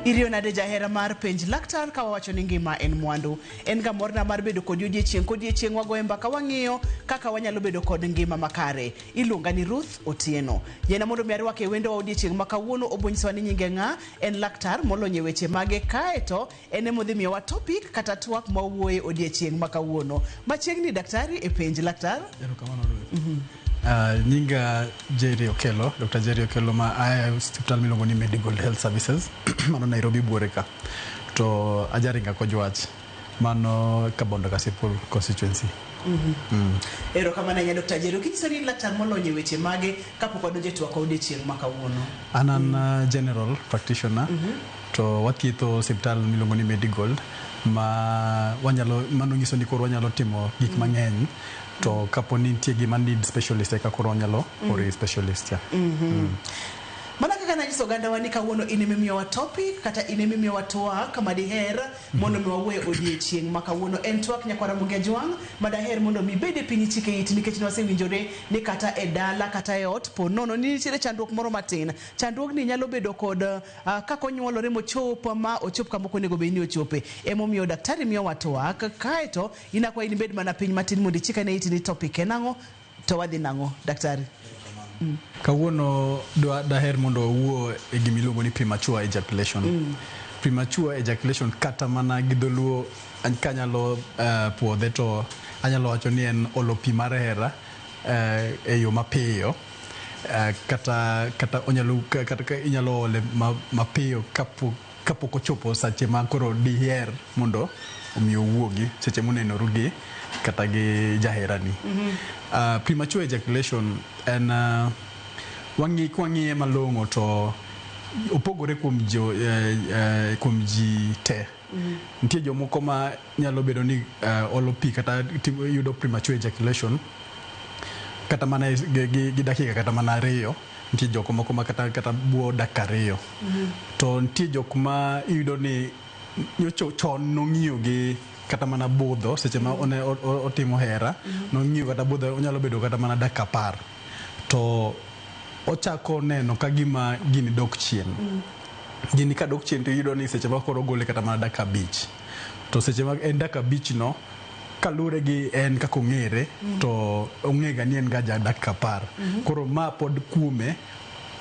Iriyo nade jahera mar penj laktar ka wawacho ni ngima en mwandu. En ga morna mar bedo kodi odiechieng' kodiechieng' wagoye mbaka wang'iyo kaka wanyalo bedo kod ngima makare. Iluonga ni Ruth Otieno. Yiena mondo mi arwake e wendowa odiechieng' ma kawuono obonyisowa ni nyinge ng'a, en laktar molony e weche mage kaeto en emodhi miyowa topic kata twak ma wawuoye odiechieng' ma kawuono. Machiegni daktari e penj laktar. Erokamano Ruth. Nyinga Jerry Okello, Dr. Jerry Okello ma aya e osiptal miluongo ni Medigold Health Services mano Nairobi buore ka. To ajaringa Kojwach mano Kabondo Kasipul constituency. Erokamano ahinya Dr. Jerry. Okinyiso ni in laktar molony e weche mage kapok wadonjo e twak wa odiechieng' ma kawuono. An an general practitioner to wathietho osiptal miluongo ni Medigold ma wanyalo mano nyiso ni koro wanyalo timo gik mang'eny to kapo ni nitie gima need specialist eka koro wanyalo oro ir specialist yeah. Mana kaka nanyiso ogandawa ni kawuono in emimiyowa topic kata in emimiyowa twak madiher mondo mi wawuoye odiechieng' ma kawuono. En twak nyakwar Ramogi Ajwang' ma daher mondo mi ibed e piny ichike iti nikech nwasewinjore ni kata e dala kata e ot po nono ni nitiere chandruok moro matin. Chandruogni nyalo bedo kod kaka onyuolore mochop ma ochop kama ok onego bed ni ochope. Emomiyo daktari miyowa twak kaeto in akwayi ni ibed mana piny matin mondo ichik ane iti ni topic en ang'o to wadhi nang'o daktari. Kawuono dwa daher mondo wawuo e gima iluongo ni premature ejaculation. Premature ejaculation kata mana gi dholuo kanyalo puodhe to anyalo wacho ni en olo pi mar hera e yo mapiyo kata onyalo kata inyalo ole mapiyo kapok ochopo sache ma koro diher mondo omi owuogi seche monenoru gi kata gi jaherani. Premature ejaculation en kwang'iye malong'o to opogore kuom jo kuom ji te. Nitie jomoko ma nyalo bedo ni olo pi kata yudo premature ejaculation kata mana gi dakika kata mana ariyo. Nitie jok moko ma kata buo dakika ariyo. To nitie jok ma iyudo ni nyocha chon nong'iyo gi kata mana budho seche ma otimo hera nong'iyo kata budho onyalo bedo kata mana dakika 10 to ochako neno ka gima gini dok chien. Gini ka dok chien to iyudo ni seche moko koro ogole kata mana dakika 5. To seche ma en dakika 5 no kaluwore gi en kaka ong'ere to ong'e ga ni en ga ja dakika 10. Koro ma pod kuome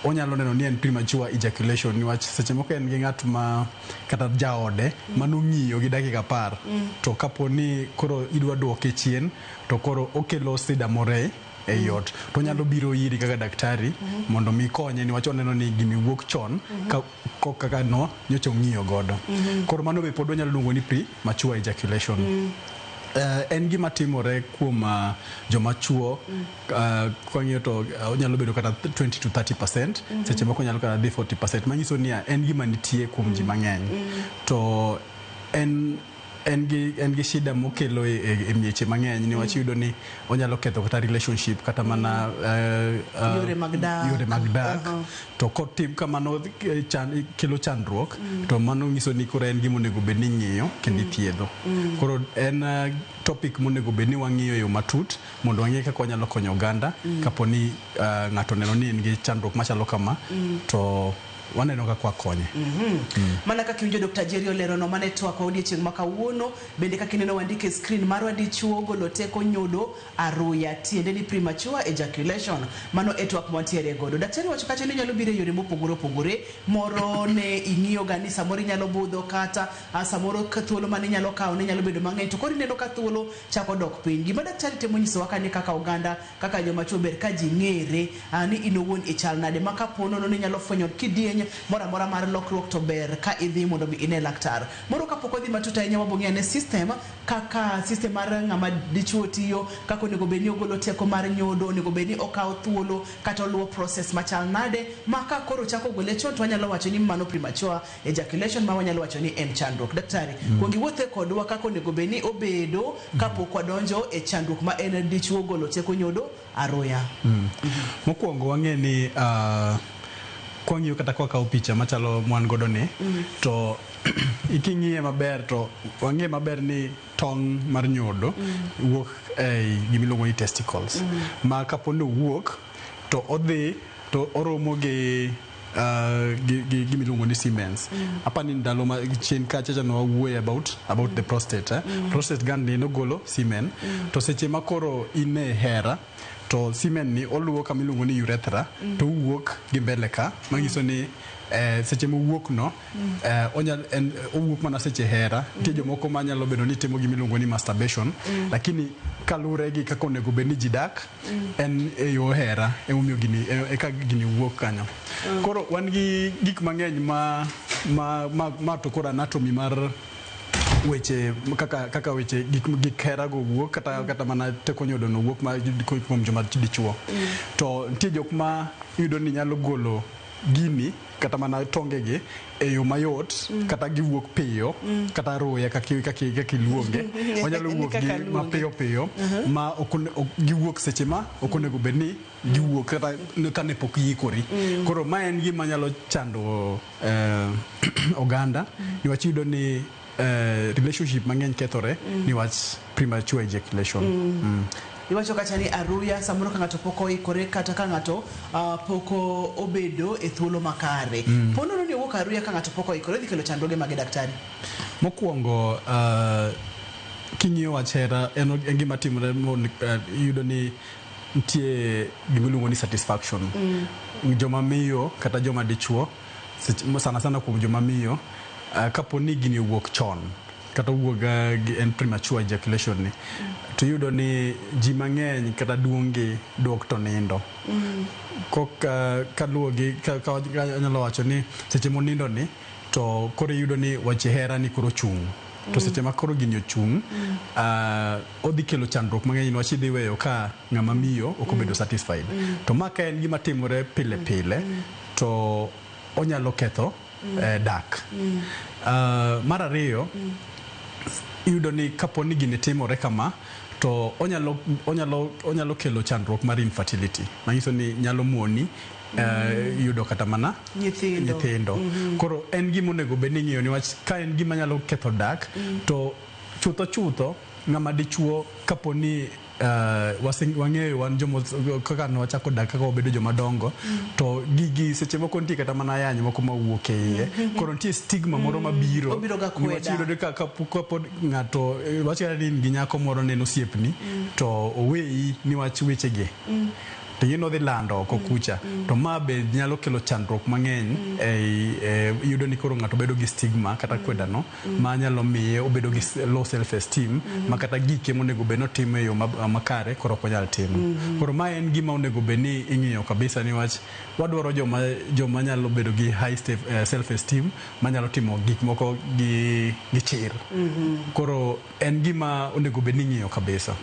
onyalo neno ni en premature ejaculation niwach seche moko en gi ng'at ma kata jaode manong'iyo gi dakika 10 to kapo ni koro idwa duoke chien to koro okelo sida moro ei ot to onyalo biro iri kaka daktari mondo mi konye niwach oneno ni gini wuok chon kaka no nyocha ong'iyo godo. Koro mano be pod wanyalo luongo ni premature ejaculation. En gima timore kuom joma chuo kwang'iyo to onyalo bedo kata 20 to 30%, seche moko onyalo kata dhi 40%, manyiso ni en gima nitie kuom ji mang'eny. To en en gi shida mokelo e mieche mang'eny niwach iyudo ni onyalo ketho kata relationship kata mana yore mag dak. Yore mag dak. To kotim kamano kelo chandruok to mano nyiso ni koro en gima onego bed ni ing'iyo kendo ithiedho. Koro en topic monego bed ni wang'iyo e yo matut mondo wang'e kaka wanyalo konyo oganda kapo ni ng'ato oneno ni en gi chandruok machalo kama to waneno kaka wakonye. Mana kaka iwinjo Dr. Jerry olerono mane twak wa odiechieng' ma kawuono, bende kaka ineno wandiko e screen marwa dichuo golo teko nyodo aruya tiende ni premature ejaculation. Mano e twak mwantiere godo. Daktari wacho kacha ni nyalo biro e yore mopogore opogore. Moro ne ing'iyo ga ni samoro inyalo budho kata samoro ka thuolo mane inyalo kawo ne nyalo bedo mang'eny to koro ineno ka thuolo chako dok piny. Gima daktari temo nyisowa ka ni kaka oganda kaka joma chuo ber ka ji ng'ere ni in owuon ichal nade ma kapo nono ni inyalo fwenyo kidieny moro amora mar lokruok to ber ka idhi mondo mi ine laktar. Moro kapok wadhi matut ahinya wabo ng'iyo ane system kaka system mar ng'ama dichuo tiyo, kaka onego bed ni ogolo teko mar nyodo, onego bed ni okawo thuolo kata oluwo process machal nade ma ka koro ochako gole chon to wanyalo wacho ni mano premature ejaculation ma wanyalo wacho ni en chandruok. Daktari, kuong iwuothe kodwa kaka onego bed ni obedo kapok wadonjo e chandruok ma en dichuo golo teko nyodo aruya. Mokwongo wang'e ni kwang'iyo kata kwakawo picha machalo mwan godo ni to king'iye maber to wang'e maber ni tong' mar nyodo wuok e gimiluongo ni testicles ma kapo ni owuok to odhi to oromo gi gi gimiluongo ni semens. Apani ndalo ma chien kacha cha nwawuoye about the prostate, eh? Prostate gland ni nogolo semen. To seche ma koro in e hera to semen ni oluwo kama iluongo ni urethra to owuok gi mbele ka, manyiso ni seche mowuok no onyal en, owuok mana seche hera. Nitie jomoko manyalo bedo ni timo gima iluongo ni masturbation, lakini kalure gi kaka onego bed ni ji dak en e yo hera emomiyo gini eka gini wuok kanyo. Koro wan gi gik mang'eny ma to koro anatomy mar weche kaka weche gik hera go wuok kata mana teko nyodo no wuok ma kuom joma dichuo. To nitie jok ma iyudo ni nyalo golo gini kata mana tongegi e yo mayot kata giwuok piyo kata ruya kaka iluonge, onyalo wuok Kaka gi luonge. mapiyo piyo ma ok giwuok seche ma ok onego bed ni giwuok kata kane pok iikori. Koro ma en gima nyalo chando oganda niwach iyudo ni relationship mang'eny kethore niwach premature ejaculation. Iwacho kacha ni aruya samoro ka ng'ato pok oikore kata ka ng'ato pok obedo e thuolo makare. Po nono ni owuok aruya ka ng'ato pok oikore, dhi kelo chandruoge mage, daktari? Mokwongo, king'iyo wach hera en gima timore iyudo ni nitie gimiluongo ni satisfaction. Joma miyo kata joma dichuo, sana sana kuom joma miyo, kapo ni gini owuok chon kata owuok en premature ejaculation ni, to iyudo ni ji mang'eny kata duong' gi dok to nindo. Kok kaluwo gi ka anyalo wacho ni seche monindo ni to koro iyudo ni weche hera ni koro chung'. To seche ma koro gini ochung', odhi kelo chandruok mang'eny niwach idhi weyo ka ng'ama miyo ok obedo satisfied. To ma ka en gima timore pile pile, to onyalo ketho dak. Mar ariyo, iyudo ni kapo ni gini timore kama, to onyalo kelo chandruok mar infertility. Manyiso ni nyalo moni yudo kata mana Nyithindo. nyithindo. Koro en gima onego bed ni ing'iyo niwach ka en gima nyalo ketho dak, to chutho chutho ng'ama dichuo kapo ni wang'eyo wan jomo kaka nwachako dak kaka wabedo joma dongo, to gigi seche moko nitie kata mana ayany moko mawuok e iye. Koro nitie stigma moro mabiro. Obiro ga Niwach kweda. iyudo ka pod ng'ato wach kata ni in gi nyako moro ne en osiepni, to oweyi niwach wechegi. To ing'e nodhi lando oko kucha. To ma be nyalo kelo chandruok mang'eny ei iyudo ni koro ng'ato bedo gi stigma kata kwedano ma nyalo miye obedo gi low self esteem ma kata gike monego bed notimo e yo makare koro ok onyal timo. Koro ma en gima onego bed ni ing'iyo kabisa niwach wadwaro joma nyalo bedo gi high self esteem manyalo timo gik moko gi chir. Koro en gima onego bed ni ing'iyo kabisa.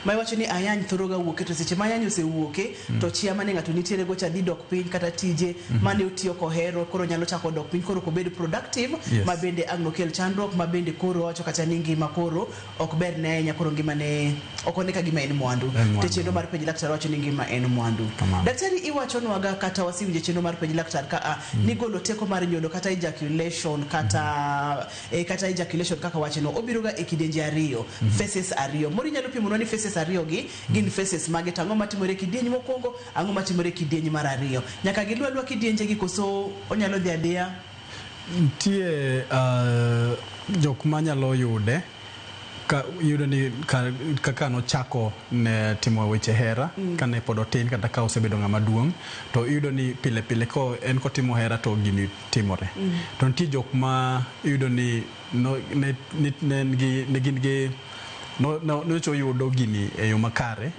Ma iwacho ni ayany thoro ga wuoke, to seche ma ayany osewuoke to chia mane ng'ato nitiere go cha dhi dok piny, kata tije mane otiyo kohero koro nyalo chako dok piny, koro ok obed productive. Ma bende ang' nokel chandruok, ma bende koro wacho kacha ni ngima koro ok ber ne ahinya, koro ngima ne ok one ka gima en mwandu. En mwandu. To chenro mar Penj Laktar wacho ni ngima en mwandu. Kamano. Daktari, iwachonwaga kata wasewinjo chenro mar Penj Laktar ka a ni golo teko mar nyodo kata ejaculation kata ejaculation kaka wachno obiro ga e kidienje ariyo, phases ariyo. Moro inyalo pimonwa ni phases ariyo gi gin phases mage, to ang'o matimore e kidieny mokwongo, ang'o matimore e kidieny mar ariyo? Nyaka gilu alua kidienje gi koso onyalo dhi adhiya? Nitie jok manyalo yude ka iyudo ni kaka nochako ne timo weche hera kane pod otin kata ka osebedo ng'ama duong', to iyudo ni pile pile ko en kotimo hera to gini timore. To nitie jok ma iyudo ni no, ne, ne, ne, ne, ne gin gi no, no, nyocha oyudo gini e yo makare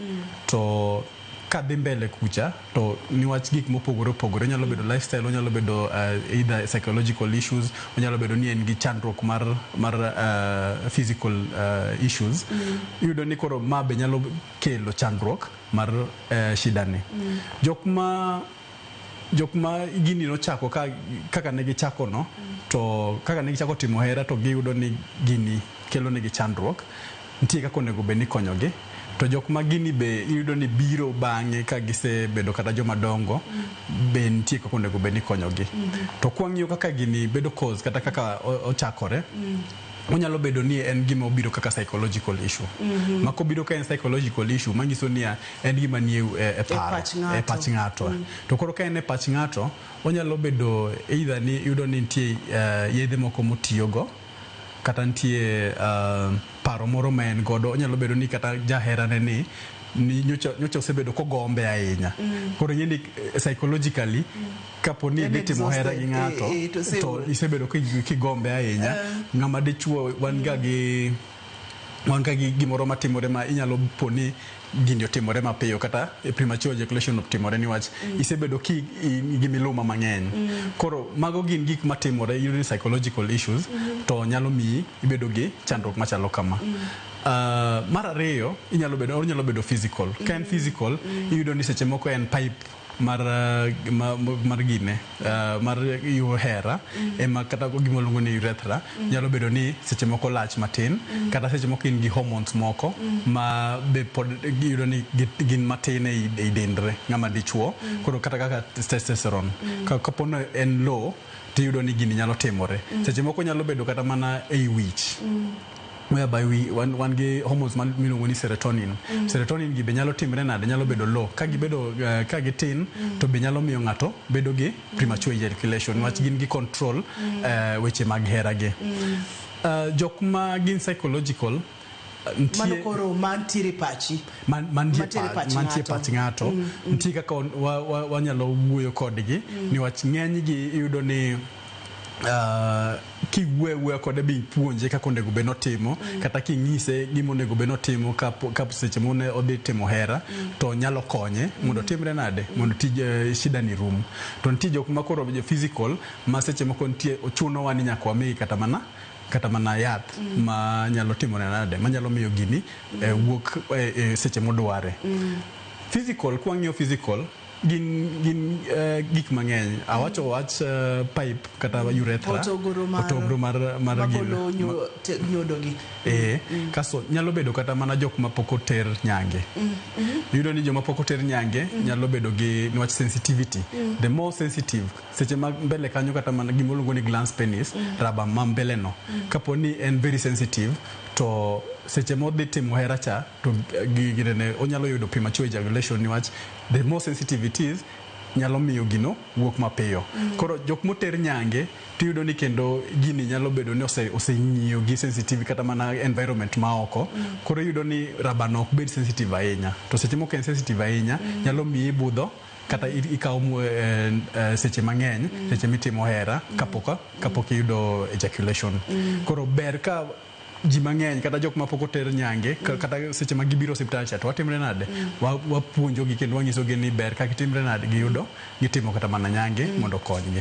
to kadhi mbele kucha to niwach gik mopogore opogore, onyalo bedo lifestyle, onyalo bedo either psychological issues, onyalo bedo ni en gi chandruok mar physical issues. Iyudo ni koro ma be nyalo kelo chandruok mar shida ni. Jok ma gini nochako kaka ne gichako no, to kaka ne gichako timo hera to giyudo ni gini kelo negi chandruok, nitie kaka onego bed ni ikonyogi. To jok ma gini be iyudo ni biro bang'e ka gisebedo kata joma dongo, be nitie kaka onego bed ni ikonyogi. To kwang'iyo kaka gini bedo cause kata kaka ochakore. Onyalo bedo ni en gima obiro kaka psychological issue. Ma kobiro ka en psychological issue, manyiso niya en gima nie e paro, pach ng'ato. E pach ng'ato. To koro ka en e pach ng'ato, onyalo bedo either ni iyudo ni nitie yedhe moko motiyogo, kata nitie paro moro ma en godo. Onyalo bedo ni kata jaherane ni nyocha osebedo kogombe ahinya. Koro ing'e ni psychologically, kapo ni En idhi timo hera gi exhausted. ng'ato, To to oseol. isebedo kigombe ahinya. Ng'ama dichuo wan ga gi gimoro matimore ma inyalo po ni gini otimore mapiyo, kata premature ejaculation otimore niwach isebedo ki in gi miluma mang'eny. Koro mago gin gik matimore, iyudo ni psychological issues to nyalo miyi ibedo gi chandruok machalo kama. Mar ariyo, inyalo bedo onyalo bedo physical. Ka en physical, iyudo ni seche moko en pipe mar gine mar yo hera ema kata gima luongo ni urethra nyalo bedo ni seche moko lach matin, kata seche moko in gi hormones moko ma be pod iyudo ni gin matin ei dendre ng'ama dichuo. Koro kata kaka testosterone, kapo ni en low, tiyudo ni gini nyalo timore. Seche moko nyalo bedo kata mana ei wich, whereby wan gi hormones ma miluongo ni serotonin. Serotonin gi be nyalo timre nade? Nyalo bedo low. Ka gibedo ka gitin, to be nyalo miyo ng'ato bedo gi premature ejaculation, niwach gin gi control weche mag hera gi. Jok ma gin psychological nitie Mano koro mantiere e pachi. Mantie Mantiere pach mantie ng'ato. Pach ng'ato nitie kaka wanyalo wuoyo kodgi, niwach ng'enygi iyudo ni kiwuoyo awuoya kode bipuonje kaka onego bed notimo, kata king'ise gima onego bed notimo ka seche mone odhi timo hera, to nyalo konye mondo otimre nade mondo tij shida ni rum. To nitie jok ma koro physical, ma seche moko nitie ochunowa ni nyaka wamigi kata mana yath ma nyalo timore nade, manyalo miyo gini wuok seche modware. Physical, kwang'iyo physical, gin gik mang'eny. Awacho wach pipe kata urethra. Otogoro mar Otogoro mar magolo gino. Nyodo gi. Kasto nyalo bedo kata mana jok ma pok oter nyange. Iyudo ni joma pok oter nyange nyalo bedo gi, niwach sensitivity. The more sensitive seche ma mbele kanyo, kata mana gima iluongo ni glans penis, raba ma mbele no, kapo ni en very sensitive, to seche modhi timo hera cha, to ginene onyalo yudo premature ejaculation, niwach the more sensitive it is, nyalo miyo gino wuok mapiyo. Koro jok moter nyange, tiyudo ni kendo gini nyalo bedo ni oseng'iyo gi sensitive kata mana environment ma oko. Koro iyudo ni raba no ok bed sensitive ahinya, to seche moko en sensitive ahinya, nyalo miyi ibudho kata ikawo seche mang'eny seche mitimo hera kapok iyudo ejaculation. Koro ber ka ji mang'eny, kata jok mapok oter nyange, kata seche ma gibiro osiptal cha, to watimre nade, wapuonjogi kendo wanyisogi ni ber ka gitimre nade, giyudo gitimo kata mana nyange mondo okonygi.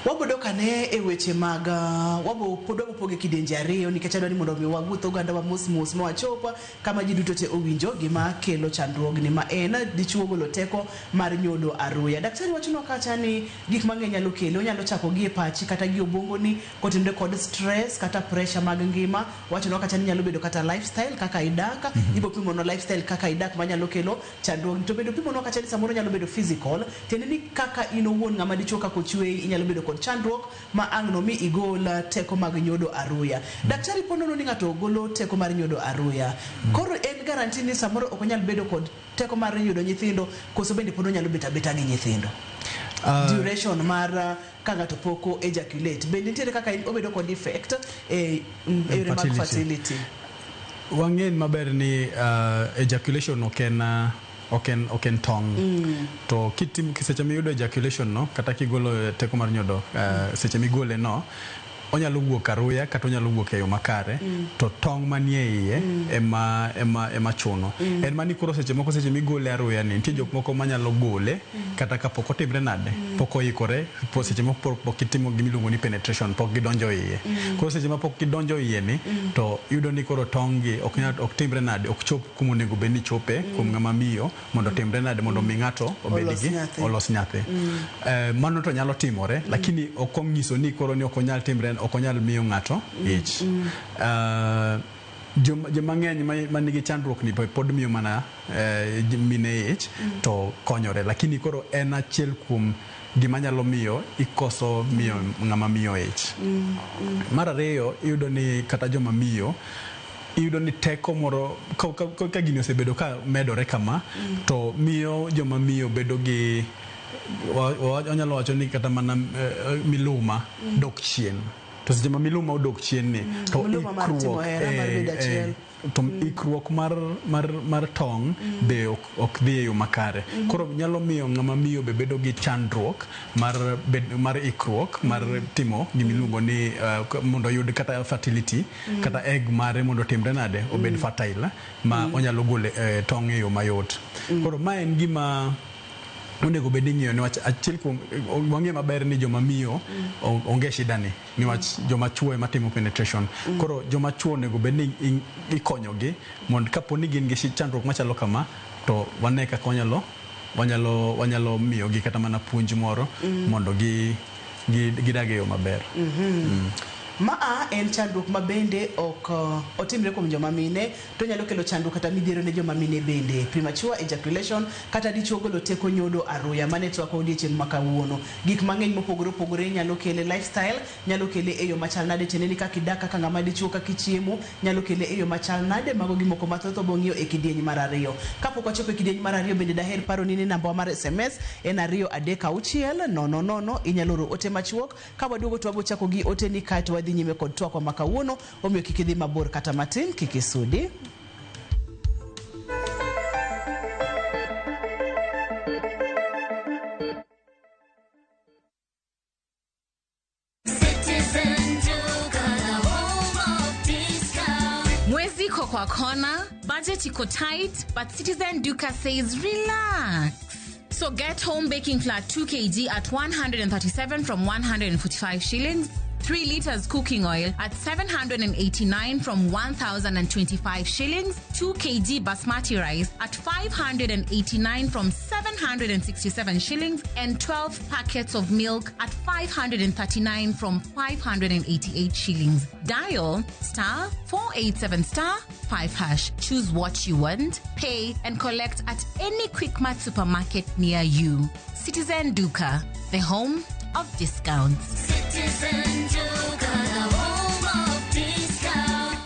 Wabodo kane e weche mag wabo pod wabo poge kidienje ariyo, nikech adwa ni mondo mi wawuoth oganda wa mos mos ma wachop kama ji duto te owinjo gima kelo chandruogni ma en dichuo golo teko mar nyodo aruya. Daktari wachonwa kacha ni gik mang'eny nyalo kele, onyalo chako gi e pachi kata gi obwongoni kotenore kod stress kata pressure mag ngima. Wachonwa kacha ni nyalo bedo kata lifestyle kaka idak. Ibo pimonwa lifestyle kaka idak manyalo kelo chandruogni, to bende opimonwa kacha ni samoro nyalo bedo physical, tiende ni kaka in owuon ng'ama dichuo kaka ochweyi inyalo bedo kod chandruok ma ang' no mi igol teko mag nyodo aruya. Daktari, po nono ni ng'ato golo teko mar nyodo aruya, koro en guarantee ni samoro ok onyal bedo kod teko mar yudo nyithindo, koso bende pod onyalo bet abeta gi nyithindo? Duration mar ka ng'ato pok ejaculate, bende nitiere kaka obedo kod effect e yore mag fertility. Fertility. Wang'e maber ni ejaculation ok en tong'. To kitim seche miyudo ejaculation no, kata kigolo teko mar nyodo, seche migole no, onyalo wuok aruya kata onyalo wuok e yo makare, to tong' manie iye ema chuno. En mani koro seche moko seche migole aruya ni, nitie jok moko manyalo gole kata kapok otimre nade, pok oikore po, seche moko pok gitimo gimiluongo ni penetration, pok gidonjo iye. Koro seche ma pok gidonjo iye ni, to iyudo ni koro tong' gi ok nyal, ok timre nade, ok chop kuma onego bed ni chope kuom ng'ama miyo mondo otimre nade, mondo mi ng'ato obed olos gi nyathi. Olos nyathi. Mano to nyalo timore, lakini ok onyiso ni koro ni ok onyal timre, ok onyal miyo ng'ato ich. Joma ng'eny ma nigi chandruok ni pod miyo mana mine ich to konyore, lakini koro en achiel kuom gima nyalo miyo ikoso miyo ng'ama miyo ich. Mar ariyo, iyudo ni kata joma miyo, iyudo ni teko moro ka gini osebedo ka medore kama, to miyo joma miyo bedo gi, wanyalo wacho ni kata mana miluma dok chien. To seche ma miluma odok chien ni, to Miluma mar timo ikruok hera, mar bedo achiel. To ikruok mar tong' be ok dhi e yo makare. Koro nyalo miyo ng'ama miyo be bedo gi chandruok mar ikruok mar timo gimiluongo ni mondo oyud kata fertility, kata egg mare mondo otimre nade, obed fertile ma onyalo golo tong' e yo mayot. Koro ma en gima onego bed ni ing'iyo, niwach achiel kuom wang'eyo maber ni joma miyo onge shida ni, niwach joma chuo ema timo penetration. Koro joma chuo onego bed ni ikonyogi mondo kapo ni gin gi chandruok machalo kama, to wane kaka wanyalo miyogi kata mana puonj moro mondo gidag e yo maber. Maa en chandruok ma bende ok otimre kuom joma mine, to nyalo kelo chandruok kata midhiero ne joma mine bende. Premature ejaculation kata dichuo golo teko nyodo aruya, mane twak odiechieng' ma kawuono. Gik mang'eny mopogore opogore nyalo kele, lifestyle nyalo kele e yo machal nade, tiende ni kaka idak kaka ng'ama dichuo, kaka ichiemo nyalo kele e yo machal nade. Mago gimoko mathoth obo ng'iyo e kidieny mar ariyo. Kapok wachopo e kidieny mar ariyo, bende daher paro ni namba mar SMS en 23600. Inyalo oro ote machuok. Ka waduogo to wabo chako gi ote ni kaeto wadhi nyime kod twakwa ma kawuono. Omiyo kik idhi mabor kata matin, kik isudi. Citizen Duka, the home of discount. Mwezi iko kwa kona, budget iko tight, but Citizen Duka says relax. So get home baking flour 2 kg at 137 from 145 shillings, 3 liters cooking oil at 789 from 1,025 shillings, 2 kg basmati rice at 589 from 767 shillings, and 12 packets of milk at 539 from 588 shillings. Dial *487*5#. Choose what you want, pay, and collect at any Quickmart supermarket near you. Citizen Duka, the home of discounts. Citizen Duka, the home of discount.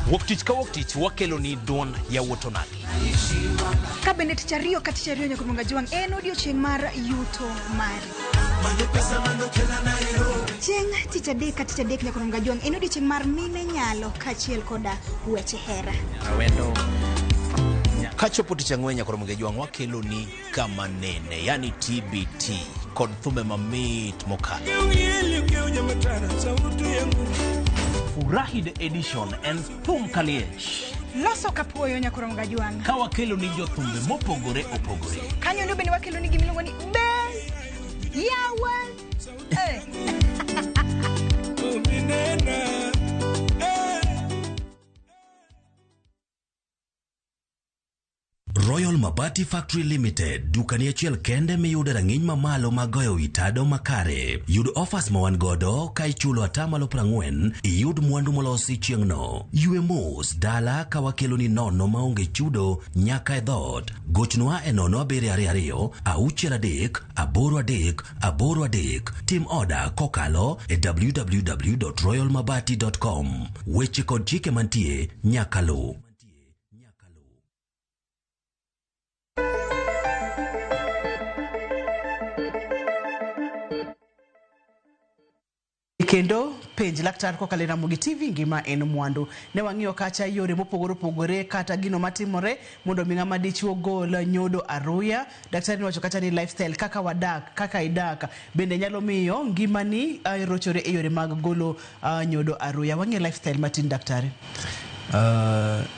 Wuok tich ka wuok tich wakelo ni duond yawuot onagi. Ka bende tich ariyo ka tich ariyo nyaka Jwang' en odiochieng' mar yuto mari. Chieng' tich adek ka tich adek nyaka Jwang' en odiochieng' mar mine nyalo kaachiel koda weche hera. Kachopo tich ang'wen nyaka Jwang' wakelo ni kama nene, yani TBT kod thumbe mamit mokalo. Furahi the edition en thum kaliech. Loso kapuoyo nyaka Jwang'. Ka wakelo ni jothumbe mopogore opogore. Kanyo ndo bende wakelo ni gimiluongo ni be yawa. Royal Mabati Factory Limited, dukani achiel kende miyude rang'iny mamalo mag goyo wi tado makare. Yud offers ma wan godo ka ichulo 40%, iyud mwandu molosi chieng'no. Ywe mos dala ka wakeloni nono maonge chudo nyaka e dhoot. Gochnwa e 0722 63 83 83. Tim oda kokalo e www.royalmabati.com. Weche kod chike mantie nyaka luw. Kendo penj laktar kokalo e Ramogi TV, ngima en mwandu. Ne wang'iyo kacha yore mopogore opogore kata gino matimore mondo mi ng'ama dichuo gol nyodo aruya. Daktari nowacho kacha ni lifestyle, kaka wadak, kaka idak bende nyalo miyo ngimani rochore e yore mag golo nyodo aruya. Wang'iyo lifestyle matin, daktari.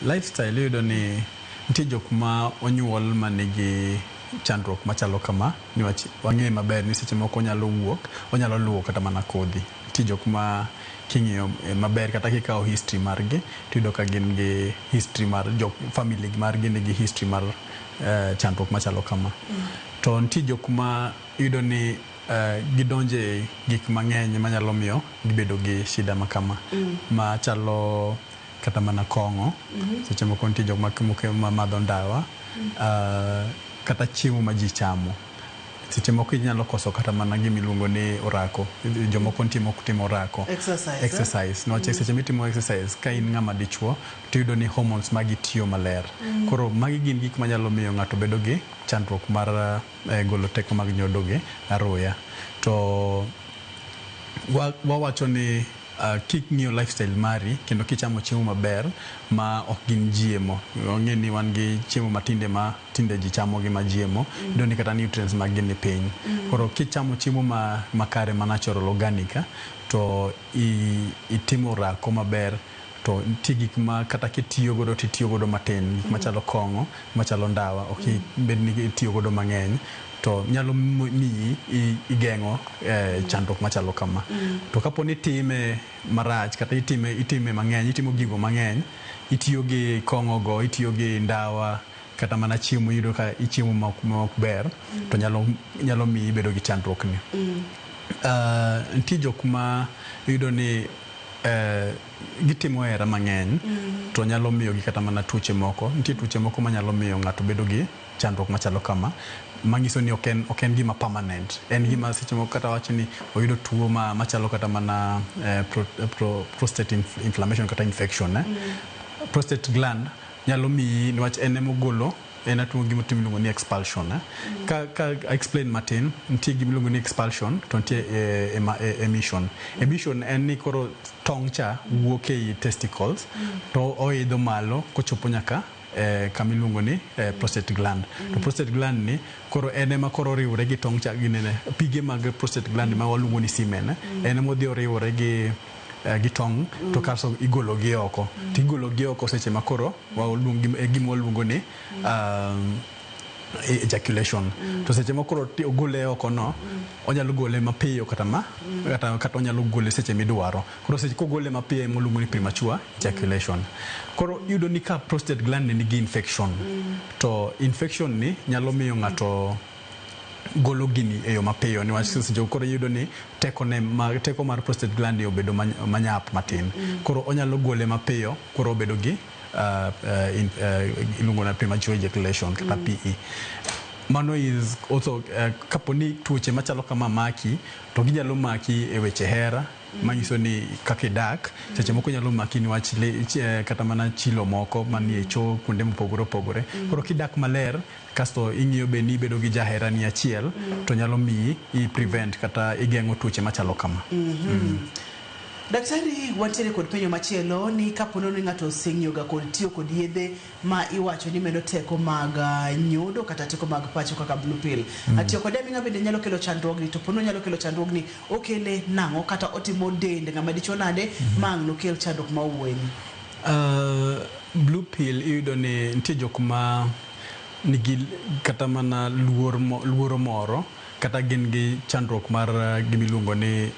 Lifestyle iyudo ni nitie jok ma onyuol manigi chandruok machalo kama, niwach wang'eyo maber ni seche moko onyalo wuok, onyalo luwo kata mana kodhi. Nitie jok ma king'iyo maber kata kikawo history margi tiyudo ka gin gi history mar jok family margi nigi history mar chandruok machalo kama. To nitie jok ma iyudo ni Gidonje gik mang'eny manyalo miyo gibedo gi shida ma kama machalo kata mana kong'o. Seche moko nitie jok ma madho ndawa, kata chiemo ma ji chamo. Seche moko inyalo koso kata mana gimiluongo ni orako. Jomoko nitie mok timo orako. Exercise, eh? Exercise. Niwach seche mitimo exercise ka in ng'ama dichuo tiyudo ni hormones magi tiyo maler. Koro magi gin gik manyalo miyo ng'ato bedo gi chandruok mar golo teko mag nyodo gi aruya. To wawacho ni king'iyo lifestyle mari kendo kichamo chiemo maber ma ok gin GMO. Wang'e ni wan gi chiemo matinde ma tinde ji chamo gi ma GMO, iyudo ni kata nutrients mag gi ni piny. Koro kichamo chiemo ma makare ma natural organic, to itimo orako maber, to nitie gik ma kata kitiyo godo titiyo godo matin, gik machalo kong'o, machalo ndawa, ok bed ni itiyo godo mang'eny, to nyalo miyi igeng'o chandruok machalo kama. To kapo ni itime marach kata itime mang'eny, itimo gigo mang'eny, itiyo gi kong'o go, itiyo gi ndawa, kata mana chiemo iyudo ka ichiemo ma ok ber, to nyalo miyi ibedo gi chandruok ni. Nitie jok ma iyudo ni gitimo hera mang'eny, to nyalo miyo gi kata mana tuoche moko. Nitie tuoche moko manyalo miyo ng'ato bedo gi chandruok machalo kama, manyiso ni ok en gima permanent. En gima seche moko kata wach ni oyudo tuo machalo kata mana prostate inflammation kata infection. Prostate gland nyalo miyi niwach en emogolo, en atuo gima iluongo ni expulsion. Ka explain matin, nitie gima iluongo ni expulsion to nitie emission. Emission en ni koro tong' cha wuok ei testicles to oidho malo kochopo nyaka kama iluongo ni prostate gland. To prostate gland ni koro en ema koro oriwore gi tong' cha, ginene pige mag prostate gland ma waluongo ni semen, en ema odhi oriwore gi tong' to kasto igolo gi oko. To igolo gi oko seche ma koro gima waluongo ni ejaculation. To seche ma koro ogole oko no, onyalo gole mapiyo kata ma kata onyalo gole seche midwaro. Koro seche kogole mapiyo ema waluongo ni premature ejaculation. Koro iyudo ni ka prostate gland ni nigi infection, to infection ni nyalo miyo ng'ato golo gini e yo mapiyo, niwach seche koro iyudo ni teko mar prostate gland ni obedo manyap matin. Koro onyalo gole mapiyo, koro obedo gi iluongo na premature ejaculation kata PE. Mano is also kapo ni tuoche machalo kama maki, to ginyalo maki e weche hera, manyiso ni kaka idak. Seche moko nyalo maki niwach kata mana chilo moko manie choo kuonde mopogore opogore. Koro kidak maler kasto ing'iyo be ni ibedo gi jaherani achiel, to nyalo miyi i prevent kata igeng'o tuoche machalo kama. Daktari, wantiere kod penjo machielo ni kapo ni ng'ato oseng'iyo ga kod tiyo kod yedhe ma iwacho ni medo teko mag nyodo kata teko mag pacho kaka blue pill. Tiyo kode aming'a bende nyalo kelo chandruogni, to pono nyalo kelo chandruogni, okele nang'o kata otimo dend ng'ama dichuo nade ma ang' nokel chandruok ma owuoyeni? Blue pill iyudo ni nitie jok ma nigi kata mana luoro moro, kata gin gi chandruok mar gimiluongo ni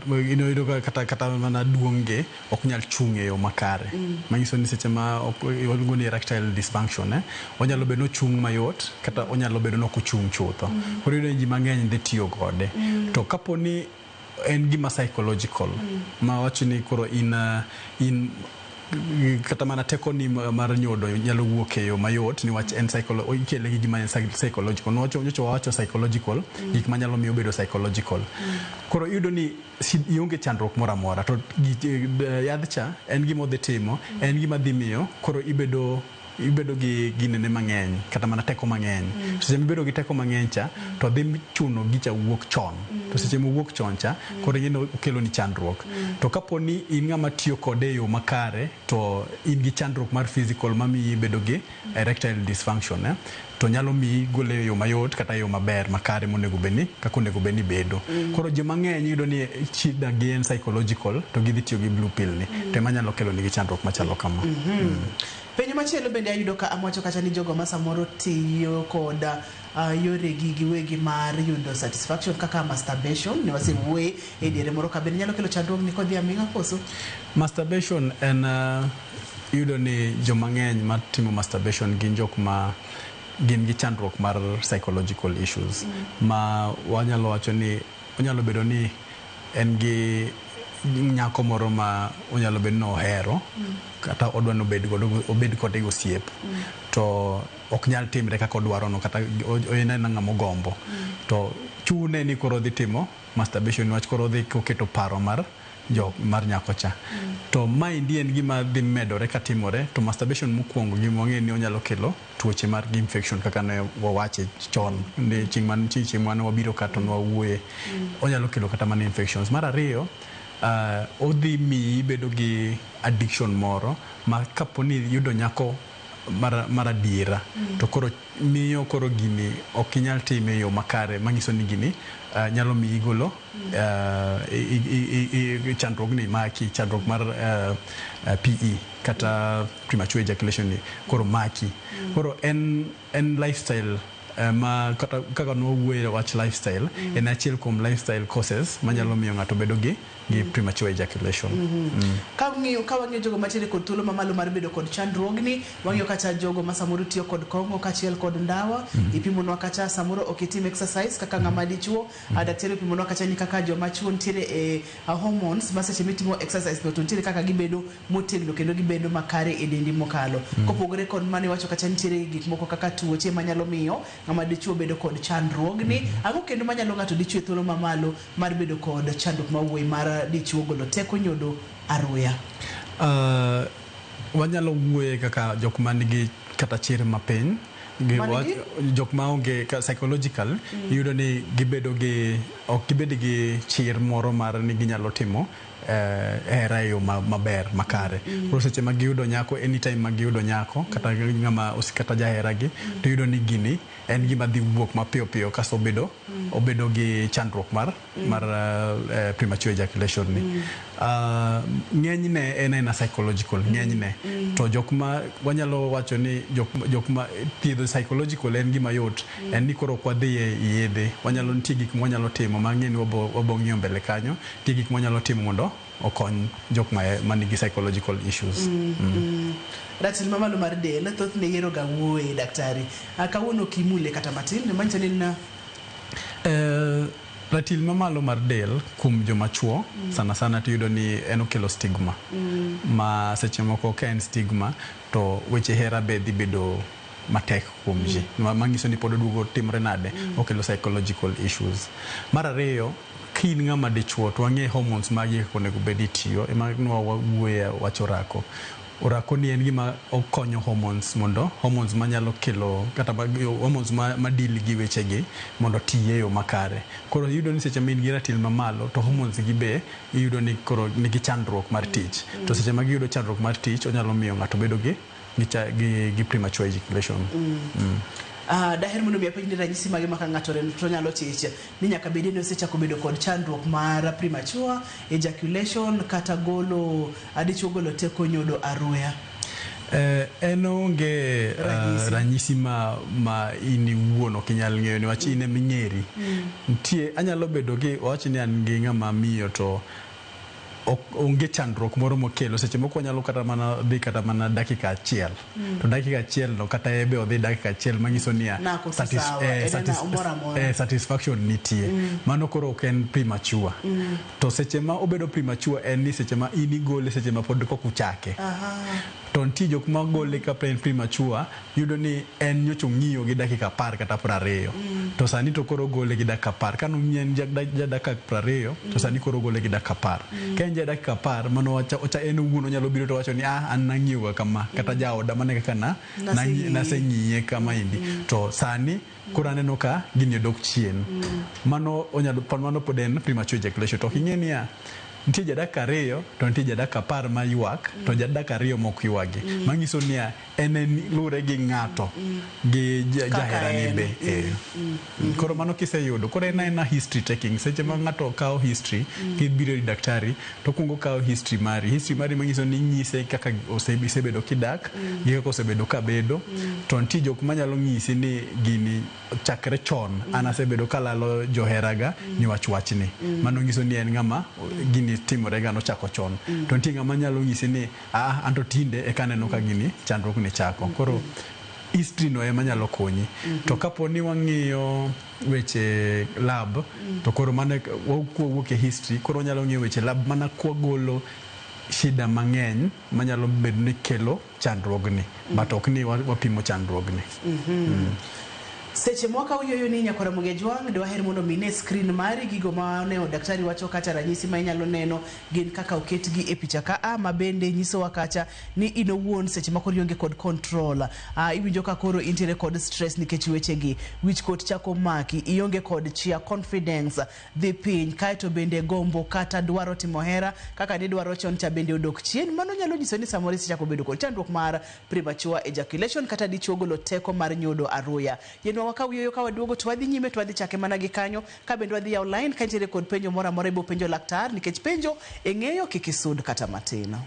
iyudo ka kata mana duong' gi ok nyal chung' e yo makare. Manyiso ni seche ma waluongo ni erectile dysfunction, onyalo bedo ni ochung' mayot kata onyalo bedo ni ok ochung' chutho. Koro iyudo ni ji mang'eny dhi tiyo kode. To kapo ni en gima psychological, ma wach ni koro in kata mana teko ni mar nyodo nyalo wuok e yo mayot niwach en ikele gi gima en psychological. Nyocha wawacho psychological, gik manyalo miyo bedo psychological. Koro iyudo ni ionge chandruok moro amora, to yadh cha en gima odhi timo, en gima dhi miyo koro ibedo gi ginene mang'eny kata mana teko mang'eny. Seche mibedo gi teko mang'eny cha, to dhi chuno gicha wuok chon. To seche mowuok chon cha, koro ing'e ni okelo ni chandruok. To kapo ni in ng'ama tiyo kode e yo makare, to in gi chandruok mar physical mamiyi ibedo gi erectile dysfunction, to nyalo miyi gole e yo mayot kata e yo maber makare monego bed ni kaka onego bed ni bedo. Koro ji mang'eny iyudo ni shida gi en psychological, to gidhi tiyo gi blue pill ni, to ema nyalo kelo nigi chandruok machalo kama. Penjo machielo bende ayudo ka amwacho kacha ni jogo ma samoro tiyo kod yoregi giwegi mar yudo satisfaction kaka masturbation, ne wasewuoye e diere moro ka bende nyalo kelo chandruok ni kodhi aming'a koso? Masturbation en iyudo ni joma ng'eny matimo masturbation gin jok ma gin gi chandruok mar psychological issues ma wanyalo wacho ni onyalo bedo ni en gi nyako moro ma onyalo bedo ni ohero kata odwa ni obed godo obed kode gi osiep to ok nyal timre kaka odwaro no kata en aena ng'ama ogombo to chune ni koro odhi timo masturbation niwach koro odhi koketo paro mar jo mar nyako cha to maendi en gima dhi medore katimore to masturbation mokwongo gima wang'eyo ni onyalo kelo tuoche mar infection kaka ne wawache chon ni chieng' man chieng' mane wabiro ka to nwawuoye onyalo kelo kata mana infections mar ariyo odhi miyi bedo gi addiction moro ma kapo ni iyudo nyako mar adiera to koro miyo koro gini ok inyal time e yo makare manyiso ni gini nyalo miyi golo chandruogni maki chandruok mar PE kata premature ejaculation ni koro maki koro en lifestyle ma kata kaka nwawuoye wach lifestyle en achiel kuom lifestyle causes manyalo miyo ng'ato bedo gi premature ejaculation. Ka wang'iyo jogo mantiere kod thuolo mamalo mar bedo kod chandruogni, wang'iyo kata jogo ma samoro tiyo kod kong'o kaachiel kod ndawa, ipimonwa kata samoro ok itim exercise kaka ng'ama dichuo, daktari opimonwa kata ni kaka joma chuo nitiere e hormones ma seche mitimo exercise no to nitiere kaka gibedo motegno kendo gibedo makare e dendi mokalo. Kopogore kod mano iwacho kata nitiere gik moko kaka tuoche manyalo miyo ng'ama dichuo bedo kod chandruogni. Ang'o kendo manyalo ng'ato dichuo e thuolo mamalo mar bedo kod chandruok mawuoyi mar dichuo golo teko nyodo aruya? Wanyalo wuoye kaka jok manigi kata chir mapiny, jok maonge psychological, iyudo ni gibedo gi ok gibed gi chir moro mar ni ginyalo timo hera e yo maber makare. Koro seche ma giyudo nyako, anytime ma giyudo nyako kata ng'ama kata jaheragi, to iyudo ni gini en gima dhi wuok mapiyo piyo kasto obedo gi chandruok mar premature ejaculation ni. Ng'enyne en aena psychological, ng'enyne. To jok ma wanyalo wacho ni jok ma thiedho psychological en gima yot, en ni koro ok wadhi e yedhe, wanyalo nitie gik mwanyalo timo mang'e ni wabo ng'iyo mbele kanyo, nitie gik mwanyalo timo mondo okony jok ma nigi psychological issues. Ratil mamalo mar del thothne yiero ga wuoye daktari. Kawuono ok imule kata matin, manyiso ni en ratil mamalo mar del kuom joma chuo sana sana tiyudo ni en okelo stigma. Ma seche moko ka en stigma to weche hera be dhi bedo matek kuom ji. Manyiso ni pod oduogo timre nade, okelo psychological issues. Mar ariyo, ka in ng'ama dichuo to wang'e hormones magi kaka onego bed ni tiyo, ema nwawuoye wach orako. Orako ni en gima okonyo hormones mondo hormones manyalo kelo kata hormones ma deal gi wechegi mondo oti e yo makare. Koro iyudo ni seche ma in gi ratil mamalo to hormones gi be iyudo ni koro nigi chandruok mar tich. To seche ma giyudo chandruok mar tich onyalo miyo ng'ato bedo gi premature ejaculation. Daher mondo mi apenj ni ranyisi mage ma ka ng'ato oneno to nyalo chich ni nyaka bed ni osechako bedo kod chandruok mar premature ejaculation kata golo dichuo golo teko nyodo aruya. En onge ranyisi ma in iwuon ok inyal ng'eyo niwach in ema ing'eri. Nitie anyalo bedo gi wach ni an gi ng'ama miyo to onge chandruok moro mokelo. Seche moko wanyalo kata mana dhi kata mana dakika achiel. To dakika achiel no kata ebe odhi dakika achiel manyiso niya satisfaction nitie. Mano koro ok en premature. To seche ma obedo premature en ni seche ma in igole seche ma pod kok uchake. To nitie jok ma gole ka en premature, yudo ni en nyocha ong'iyo gi dakika 10 kata 20. To sani to koro ogole gi dakika 10. Ka nong'iyo en ja dakika 20, to sani koro ogole gi dakika 10. Ka en ja dakika 10, mano wacha en owuon onyalo biro to wacho ni an nang'iyo ga kama, kata jaoda mane kaka naseng'iye kama endi. To sani koro aneno ka gini odok chien. Mano onyalo mano pod en premature ejaculation. To ok ing'e niya nitie ja dakika 2 to nitie ja dakika 10 ma ywak to ja dakika 2 mok ywagi. Manyiso niya en lure gi ng'ato gi jaherani be. Koro mano kiseyudo koro en aena history taking. Seche ma ng'ato kawo history kibiro ir daktari to okuongo kawo history mari. History mari manyiso ni inyise kaka isebedo kidak gi kaka osebedo kabedo. To nitie jok manyalo nyisi ni gini chakre chon an asebedo kalalo joheraga niwach wachni. Mano nyiso ni en ng'ama gini timore ga nochako chon. To nitie ng'ama nyalo nyisi ni anto tinde eka aneno ka gini chandruok ni chako. Koro History no ema nyalo konyi. To kapo ni wang'iyo weche lab, to koro mano kwawuok e history, koro wanyalo ng'iyo weche lab mana kwagolo shida mang'eny manyalo bedo ni kelo chandruogni, but ok ni wapimo chandruogni. Seche mwaka uyoyo ni nyakwara Jwang', dwaher mondo mi ne screen mari gigo ma ne daktari wacho kacha, ranyisi ma inyalo neno gin kaka oketgi e picha ka a ma bende nyisowa kacha ni in owuon seche ma koro ionge kod control. Iwinjo ka koro intiere kod stress nikech wechegi, wichkuot chako maki, ionge kod chia, confidence dhi piny, kaeto bende gombo kata dwaro timo hera kaka nidwaro chon cha bende odok chien. Mano nyalo nyiso ni samoro isechako bedo kod chandruok mar premature ejaculation kata dichuo golo teko mar nyodo aruya. Yenwa ka wuoyo ka waduogo to wadhi nyime to wadhi chake mana gi kanyo ka bende wadhi yawo line ka nitiere kod penjo moro amora ibo penjo laktar nikech penjo e ng'eyo kik isud kata matin.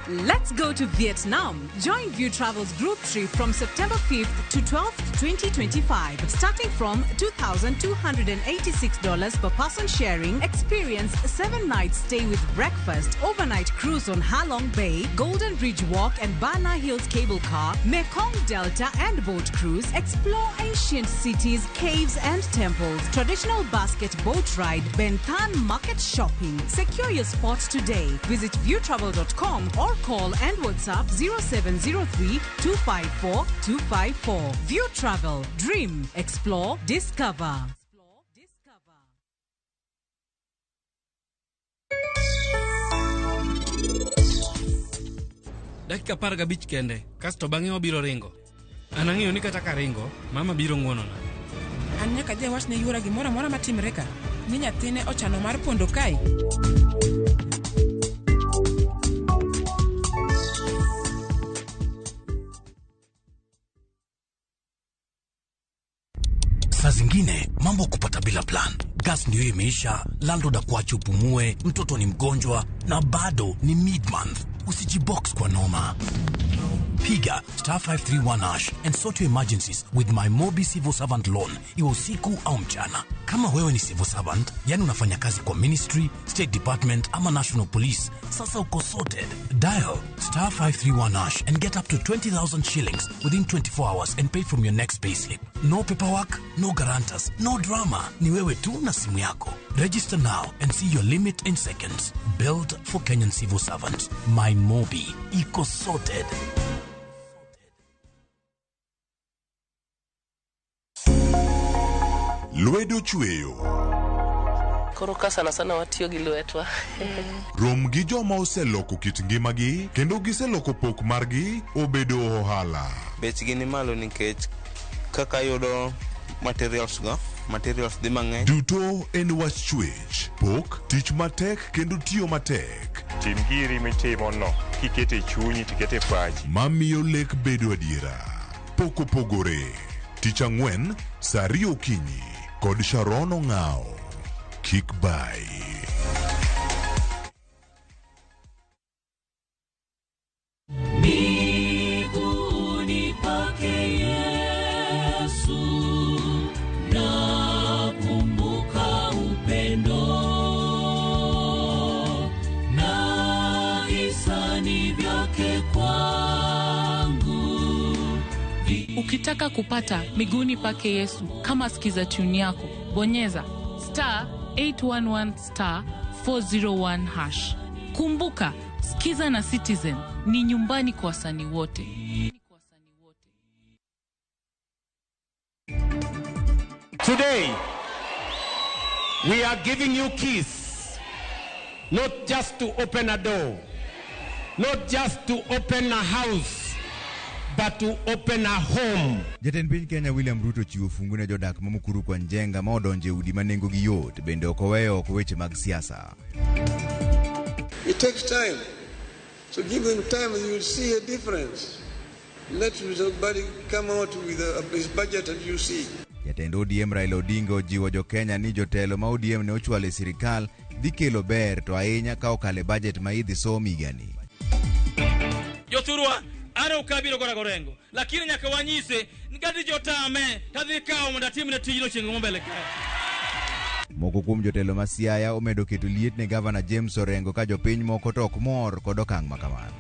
Let's go to Vietnam. Join View Travel's group trip from September 5th to 12th, 2025. Starting from $2,286 per person sharing, experience 7 nights stay with breakfast, overnight cruise on Halong Bay, Golden Bridge Walk and Bana Hills Cable Car, Mekong Delta and boat cruise, explore ancient cities, caves and temples, traditional basket boat ride, Ben Thanh market shopping. Secure your spot today. Visit viewtravel.com or call and WhatsApp 0703 254 254. View Travel. Dream, explore, discover. Dakika 15 kende, kasto bang'e wabiro ringo. An ang'eyo ni kata karingo, mama biro ng'uonona. An nyaka adhi awach ne yuora gimoro amora matimre ka, ni nyathine ochano mar pondo kae. Saa zingine mambo kupata bila plan. Gas ndio imeisha, landlord akuache upumue, mtoto ni mgonjwa na bado ni mid-month. Usijibox kwa noma. Piga star 531 hash and sort your emergencies with my Mobi Civil Servant Loan, iwe usiku au mchana. Kama wewe ni civil servant, yani unafanya kazi kwa ministry, state department ama national police, sasa uko sorted. Dial star 531 hash and get up to 20,000 shillings within 24 hours and pay from your next payslip. No paperwork, no guarantors, no drama. Ni wewe tu na simu yako. Register now and see your limit in seconds. Built for Kenyan civil servants. My Mobi. Iko sorted. Lwedo chweyo. Koro ka sana sana watiyo gi lwetwa. Rom gi joma oseloko kit ngimagi kendo giseloko pok margi obedo ohala. Bechgi ni malo nikech kaka yudo materials go, materials dhi mang'eny. Duto en wach chwech, pok, tich matek kendo tiyo matek. Tim giri mitimo no, kikete chunyi tikete pachi. Mamiyo lek bedo adiera. Pok opogore. Tich ang'wen, saa ariyo okinyi kod Sharon Ong'ao. Kik bai. Miguuni pake Yesu, nakumbuka upendo na hisani vyake kwangu. Ukitaka kupata miguuni pake Yesu kama sikiza tune yako, bonyeza star 811 star 401 hash. Kumbuka, Sikiza na Citizen ni nyumbani kwa wasanii wote. Today, we are giving you keys, not just to open a door, not just to open a house, but to open a home. Jatend piny Kenya William Ruto chiwo fungu ne jodak ma Mukuru kwa Njenga ma odonjo e udi ma nengogi yot, bende ok oweyo oko weche mag siasa. It takes time. So give them time and you will see a difference. Let somebody come out with his budget and you see. Jatend ODM Raila Odinga ojiwo jo-Kenya ni jotelo ma ODM ne ochwalo e sirikal dhi kelo ber to ahinya ka okalo e bajet ma idhi som higani. Jothurwa, an ok abiro gora gorengo, lakini nyaka wanyise ni ka tich otame, tadhi kawo mondo atimne tijno chieng' mo mbele kae. Moko kuom jotelo ma Siaya omedo keto liet ne gavana James Orengo ka jopiny moko to ok mor kod okang' ma kamano.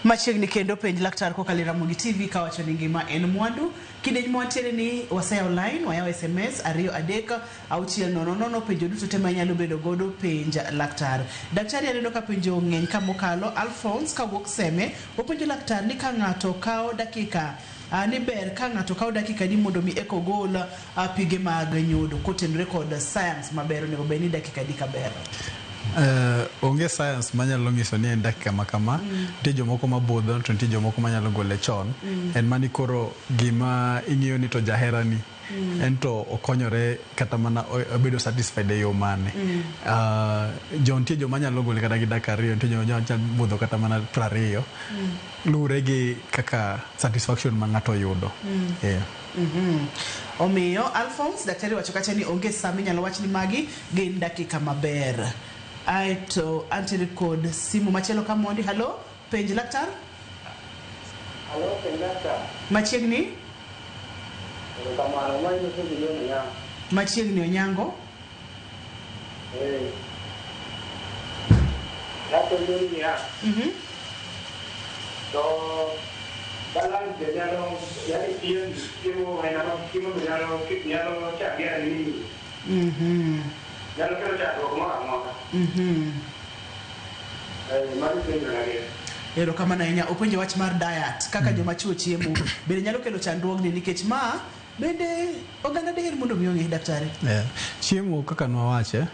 Machiegni kendo penj laktar kokalo e Ramogi TV kawacho ni ngima en mwandu. Kidieny mwantiere ni waseyawo line, wayawo SMS 2 3 6 0 0 penjo duto te ma inyalo bedo godo penj laktar. Daktari aneno ka penjo ng'eny ka mokalo. Alphonse kawuok Seme openjo laktar ni ka ng'ato kawo dakika ni ber ka ng'ato kawo dakika adi mondo mi eka ogol pige mag nyodo kotenore kod science maber onego bed ni dakika adi kaber. Onge science manyalo nyiso ni en dakika ma kama. Nitie jomoko mabudho to nitie jomoko manyalo gole chon. En mani koro gima ing'iyo ni to jaherani en to okonyore kata mana obedo satisfied e yo mane. Jo nitie joma nyalo gole kata gi dakika 2, nitie joma nyalo budho kata mana 20. Luwore gi kaka satisfaction ma ng'ato yudo. Yeah. Omiyo Alphonse daktari wacho kacha ni onge sa minyalo wach ni magi gin dakika maber. Aeto antiere kod simu machielo ka mondi. Hello, penj laktar. Hello, penj laktar. Machiegni? Erokamano, ma inyiso gi John Onyango. Machiegni Onyango. Napenjo niya. To balance be nyalo, yani chiemo aina mag chiemo be nyalo changia nini? Nyalo kelo chandruok moro amora. Mano penjo na gi. Erokamano ahinya. Openjo wach mar diet kaka joma chuo chiemo bende nyalo kelo chandruogni nikech ma bende oganda diher mondo mi ong'e daktari. Yeah. Chiemo kaka nwawache,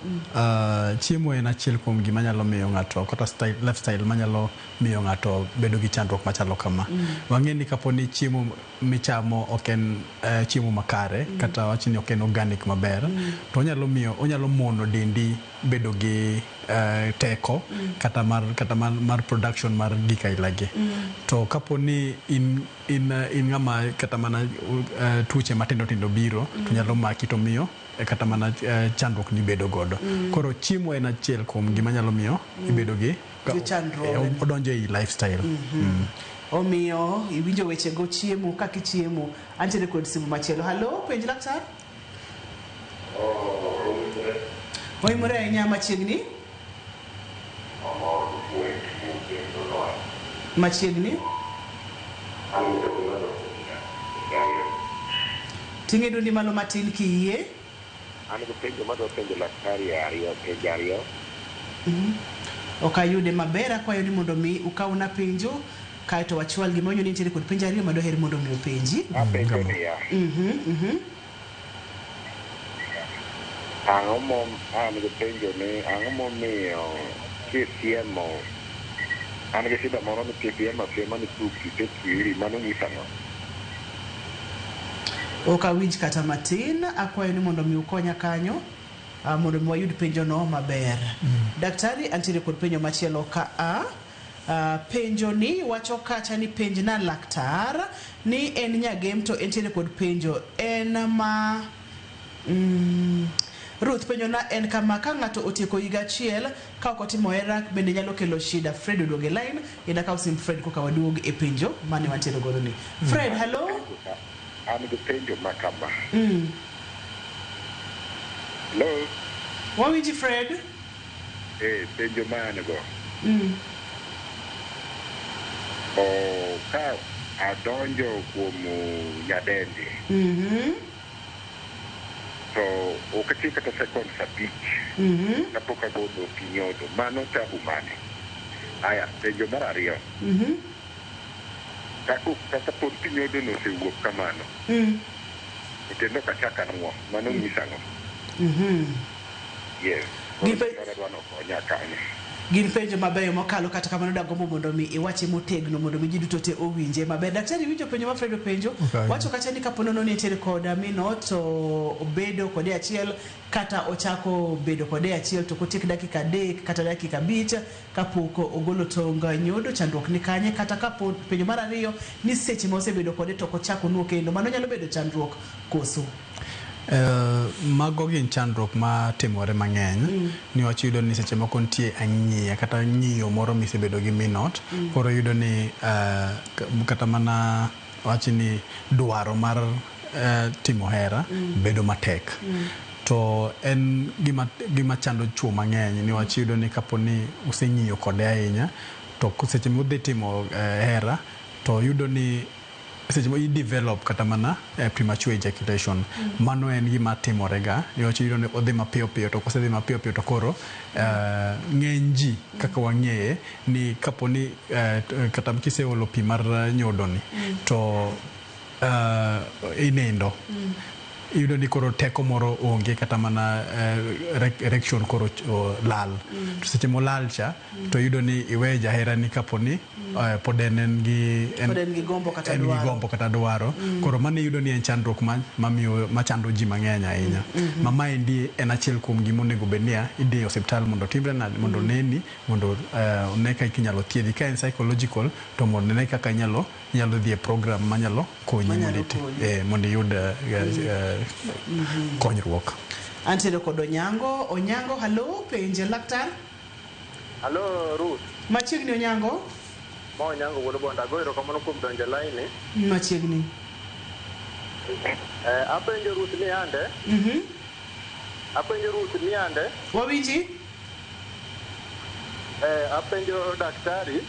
chiemo en achiel kuom gima nyalo miyo ng'ato kata style, lifestyle manyalo miyo ng'ato bedo gi chandruok machalo kama. Wang'e ni kapo ni chiemo michamo ok en chiemo makare, kata wach ni ok en organic maber, to onyalo mono dendi bedo gi teko kata mar production mar gik ailagi. To kapo ni in ng'ama kata mana tuoche matindo tindo biro, to nyalo maki to miyo kata mana chandruok ni bedo godo. Koro chiemo en achiel kuom gima nyalo miyo ibedo gi chandruok. Odonjo ei lifestyle. Omiyo iwinjo weche go chiemo kaka ichiemo. Antiere kod simu machielo. Hello, penj laktar. Oimore ahinya machiegni. Machiegni. Ting'e duondi malo matin kiyie. An gi penjo madwa penjo daktari ariyo, penjo ariyo. Ok ayude maber, akwayo ni mondo mi ukawna penjo kaeto wachwal gima onyo ni nitiere kod penjo ariyo madoher mondo mi openji. Apenjo niya. Ang'o mo an gi penjo ni ang'o momiyo kisiemo an gi shida moro ni kisiemo asiema ni tuk isekwiri mano nyiso ang'o? Ok awinj kata matin, akwayo ni mondo mi ukonya kanyo mondo mi wayud penjo no maber. Daktari antiere kod penjo machielo ka a penjo ni wacho kacha ni penj na laktar ni en nyagem to entiere kod penjo en ma Ruth penjo na en kama ka ng'ato otieko higa achiel ka ok otimo hera bende nyalo kelo shida. Fred oduogo e line, ina kaw sim Fred koka waduog e penjo mane wantiere godo ni. Fred, hello. An gi penjo ma kama. Hello. Wawinji Fred. Penjo ma an go. Ka adonjo kuom nyadendi. To ok ati kata sekonds 5. Kapok agolo pi nyodo. Mano tabu mane? Aya, penjo mar ariyo. Kaka pod pi nyodo no osewuok kamano. To kendo ok achak anuo. Mano nyiso ang'o? Yes. Gin penjo mabeyo mokalo, kata kamano dagombo mondo mi iwache motegno mondo mi ji duto te owinje maber. Daktari, winjo penjo ma Fred openjo. Okay. Wacho kacha ni kapo nono ni nitiere koda mino to obedo kode achiel kata ochako bedo kode achiel to kotiek dakika 3 kata dakika 5 kapok ogolo tong nyodo, chandruok ni kanye? Kata kapo penjo mar ariyo ni seche ma osebedo kode to ok ochako nuo kendo, mano nyalo bedo chandruok koso? Mago gin chandruok ma timore mang'eny niwach iyudo ni seche moko nitie ang'iya kata ng'iyo moro misebedo gi minot. Koro iyudo ni kata mana wach ni dwaro mar timo hera bedo matek. To en gima chando chuo mang'eny niwach iyudo ni kapo ni useng'iyo kode ahinya to seche mudhi timo hera to yudo ni seche mo i develop kata mana premature ejaculation. Mano en gima timore ga niwach iyudo ni odhi mapiyo piyo, to kosedhi mapiyo piyo to koro ng'eny ji kaka wang'eye ni kapo ni kata kiseolo pi mar nyodo ni to inindo, iyudo ni koro teko moro onge, kata mana erection koro lal. To seche molal cha to iyudo ni iwe jaherani kapo ni pod en gi Pod en gi gombo kata en gi dwaro. gombo kata dwaro. Koro mano iyudo ni en chandruok mamiyo machando ji mang'eny ahinya. Ma maendi en achiel kuom gima onego bed niya idhi e osiptal mondo otimre nade, mondo oneni, mondo one kaka inyalo thiedhi. Ka en psychological to mondo one kaka inyalo dhi e program manyalo konyi Manyalo mondo konyi. Mondo iyud konyruok. Antiere kod Onyango. Onyango, hallo, penje laktar. Hallo Ruth. Machiegni Onyango. Ma Onyango wuod Bondo. Ago erokamano kuom donjo e line. Machiegni. Apenjo Ruth ni ande. Apenjo Ruth ni ande. Wawinji? Apenjo daktari.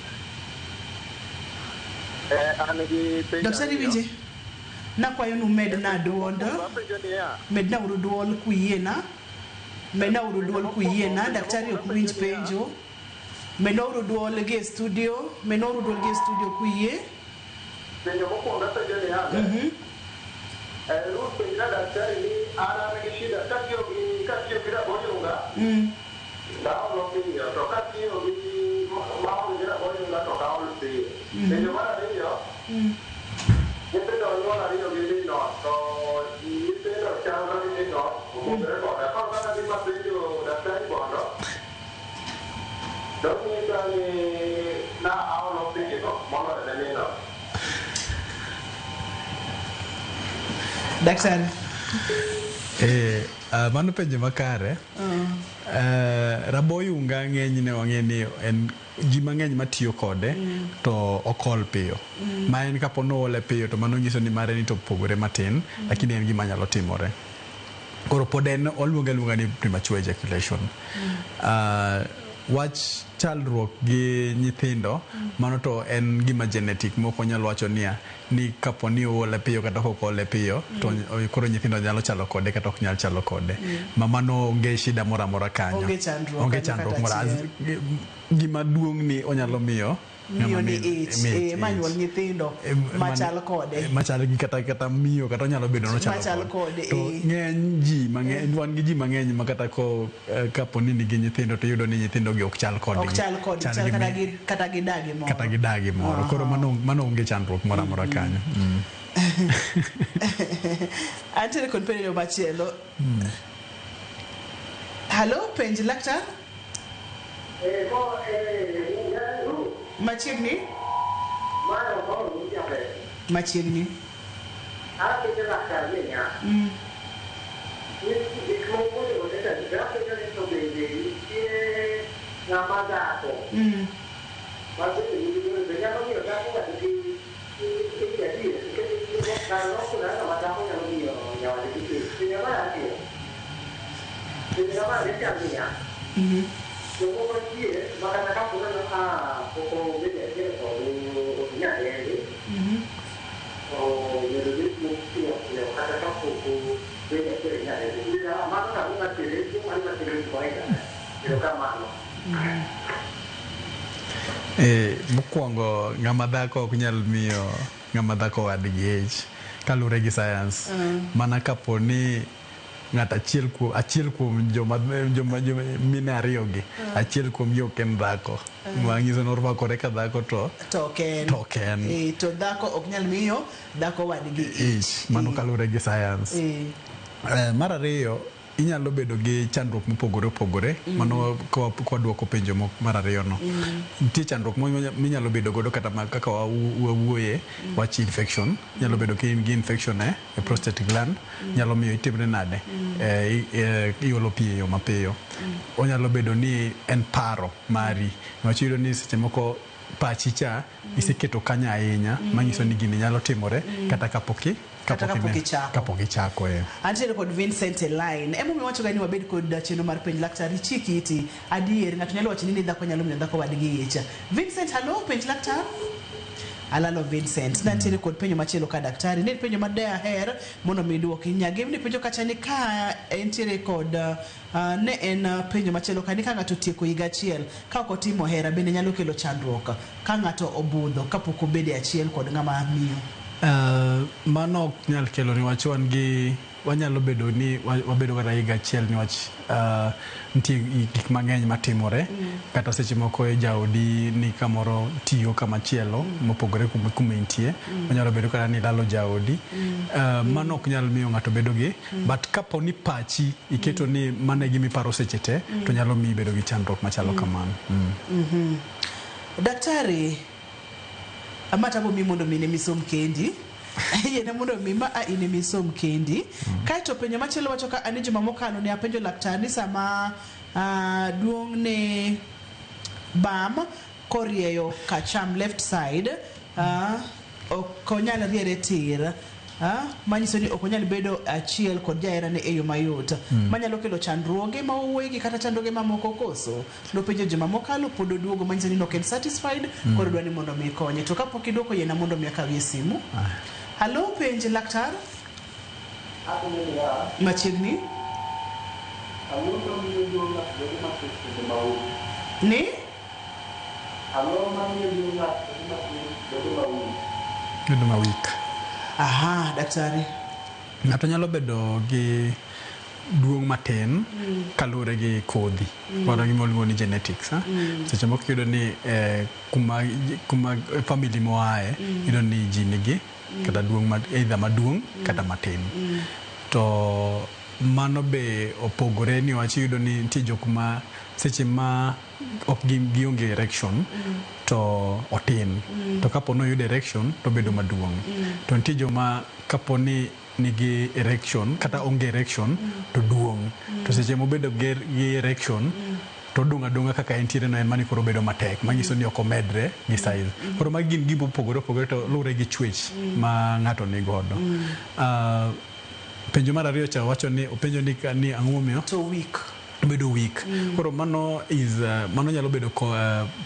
An gi penjo Daktari ariyo. winje? Nakwayo nu medna duond. Apenjo niya. Medna uru duol kuyiena. Medna uru duol kuyiena. Daktari ok winj penjo. Medna uru duol gi e studio. Medna uru duol gi e studio kuyie. Penjo mokwongo apenjo ni ande. Ruth, penjna daktari ni an gi shida katiyo gi raboyunga taolo piyo, to katiyo gi maonge gi raboyunga to ok aol piyo. Penjo mar ariyo, nyithindo onyuol ariyo gi minot to nyithindo chalre gi minot opogore koda. Koro kaka dhi mapenjo daktari Bondo, donyisa ni na aolo piyo moloyo ne minot. Daktari. Mano penjo makare. Raboyunga ng'enyne wang'e ni en ji mang'eny matiyo kode to okol piyo. Ma en kapo noole piyo to mano nyiso ni mare ni to opogore matin, lakini en gima nyalo timore. Koro pod en waluonge aluonga ni premature ejaculation. Wach chalruok gi nyithindo, mano to en gima genetic mok wanyal wacho niya ni kapo ni oole piyo kata ok oole piyo to koro nyithindo nyalo chalo kode kata ok nyal chalo kode. Ma mano onge shida moro amora kanyo. Onge chandruok Onge kanyo chandruok kata moro. achiel. Gima duong' ni onyalo miyo Miyo ng'ama ni min- ich, ich, manyuol ich. nyithindo machal kode. Machal gi kata miyo kata onyalo bedo nochalo Machal kode, To ng'eny ji mang'eny wan gi ji mang'eny ma kata ko kapo ni nigi nyithindo to iyudo ni nyithindo gi ok chal kodgi. Ok chal kode, Chal chal gi kata gi kata gi dagi moro. Kata gi dagi moro. Koro mano onge chandruok moro amora kanyo. Antiere kod penjo machielo. Hallo, penj laktar. Machiegni? Machiegni. Apenjo laktar niya, gik moko onego apenjo ni to bende nitie ng'ama dhako ma bende nigi be nyalo miyo dhako wadgi ich adier? Nikech kar nok ng'ama dhako nyalo miyo nyawadgi ich. Penjo mar ariyo, penjo mar ariyo chal niya, jomoko nitie ma kata kapo ni pok obedo achiel kod nyadendi, obedo gi piyo piyo kata kapok obedo achiel gi nyadendi. Mano nang'o makele, tuo mane makele kawaida? Erokamano. Mokwongo ng'ama dhako ok nyal miyo ng'ama dhako wadgi ich kaluwore gi science. Mana kapo ni ng'at achiel kuom achiel kuom joma joma joma mine ariyo gi achiel kuom gi ok en dhako manyiso ni orwakore ka dhako to to ok en to ok en Eh, to dhako ok nyal miyo dhako wadgi ich mano kaluwore gi science Eh. Eh, mar ariyo inyalo bedo gi chandruok mopogore opogore mano kwa penjo mar ariyo no nitie chandruok minyalo bedo godo kata kaka wawuoye wach infection nyalo bedo ka in gi infection e prostate gland nyalo miyo itimre nade iolo pi e yo mapiyo onyalo bedo ni en paro mari niwach iyudo ni seche moko pachi cha iseketo kanyo ahinya manyiso ni gini nyalo timore kata kapok Kata kapok ichako. kapok ichako eh. Antiere kod Vincent e line. Emomiyo wacho ga ni wabed kod chenro mar penj laktar ichik iti. Adier ng'ato nyalo wacho ni dhako nyalo miyo dhako wadgi ich. Vincent, hello, penj laktar. Alalo Vincent. Nantiere kod penjo machielo ka daktari. Ne en penjo ma daher mondo mi duoki. Nyagem ni penjo kacha ni ka entiere kod ne en penjo machielo ka ni ka ng'ato otieko higa achiel ka ok otimo hera bende nyalo kelo chandruok ka ng'ato obudho kapok obedo e achiel kod ng'ama miyo. Mano ok nyal kelo niwach wan gi wanyalo bedo ni wabedo kata higa achiel niwach nitie gik mang'eny matimore kata seche moko e jaodi ni kamoro tiyo kamachielo mopogore kuma intie onyalo bedo kata ni ilalo jaodi mano ok nyal miyo ng'ato bedo gi but kapo ni pachi iketo ni mano e gima iparo seche te to nyalo miyi bedo gi chandruok machalo kamano Daktari, ama tabo mi mondo mi ne misom kendi yiene mondo mi ma a in emisom kendi kaeto penjo machielo wacho ka ani juma mokalo ne apenjo laktar ni sama duong' ne bam korieyo kacham left side ok onyal riere tir manyiso ni ok onyal bedo achiel kod jaherane e yo mayot manyalo kelo chandruoge ma owuoyegi kata chandruoge mamoko koso nopenjo juma mokalo pod oduogo manyiso ni ok en satisfied koro dwa ni mondo mi konye to kapok iduoko yiena mondo mi akawie simu halo penj laktar machiegni Ang'o mamiyo duong' ng'ato bedo matin kendo maum? ni Ang'o mamiyo duong' ng'ato bedo matin bedo maum? Bedo ma weak. Aha, daktari. Ng'ato nyalo bedo gi duong' matin kaluwore gi kodhi mano gima waluongo ni genetics ha? Seche moko iyudo ni kuma family moaye iyudo ni ji nigi kata duong' either maduong' kata matin to mano be opogore niwach iyudo ni nitie jok ma seche ma ok gin gionge erection to otin to kapo ni oyudo erection to obedo maduong' to nitie joma kapo ni nigi erection kata onge erection to duong' to seche mobedo gi erection to odong' adong'a kaka entiere no en mani koro bedo matek manyiso ni ok omedre gi size koro magi gin gima opogore opogore to luwore gi chwech ma ng'ato ni godo penjo mar ariyo cha wacho ni openjo ni, ni ang'o momiyo to weak bedo weak koro mano is mano nyalo bedo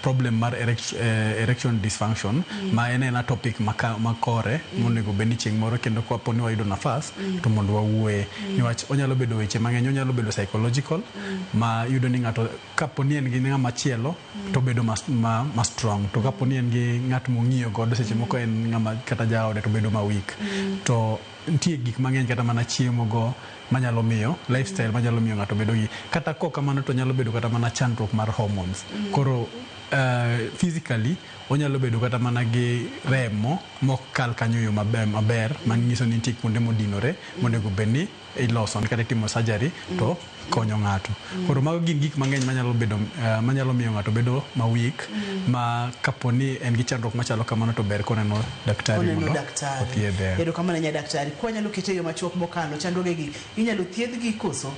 problem mar erection dysfunction ma en ena topic makore monego bed ni chieng' moro kendo kapo ni wayudo nafas to mondo wawuoye niwach onyalo bedo weche mang'eny onyalo bedo psychological ma yudo ni ng'ato kapo ni en gi ng'ama chielo to bedo ma strong to kapo ni en gi ng'at mong'iyo godo seche moko en ng'ama kata jaode to bedo ma weak to nitie gik mang'eny kata mana chiemo go manyalo miyo lifestyle manyalo miyo ng'ato bedo gi kata kok kamano to nyalo bedo kata mana chandruok mar hormones koro physically onyalo bedo kata mana gi remo mok kal kanyo e yo maber manyiso ni nitie kuonde modinore monego bed ni iloso kata itimo surgery to konyo ng'ato koro mago gin gik mang'eny manyalo bedo manyalo miyo ng'ato bedo ma weak ma kapo ni en gi chandruok machalo kamano to ber koneno daktari Oneno mondo daktari. othiedhe Erokamano nya daktari. Kwanyalo kete e yo machuok mokalo chandruogegi inyalo thiedhgi koso?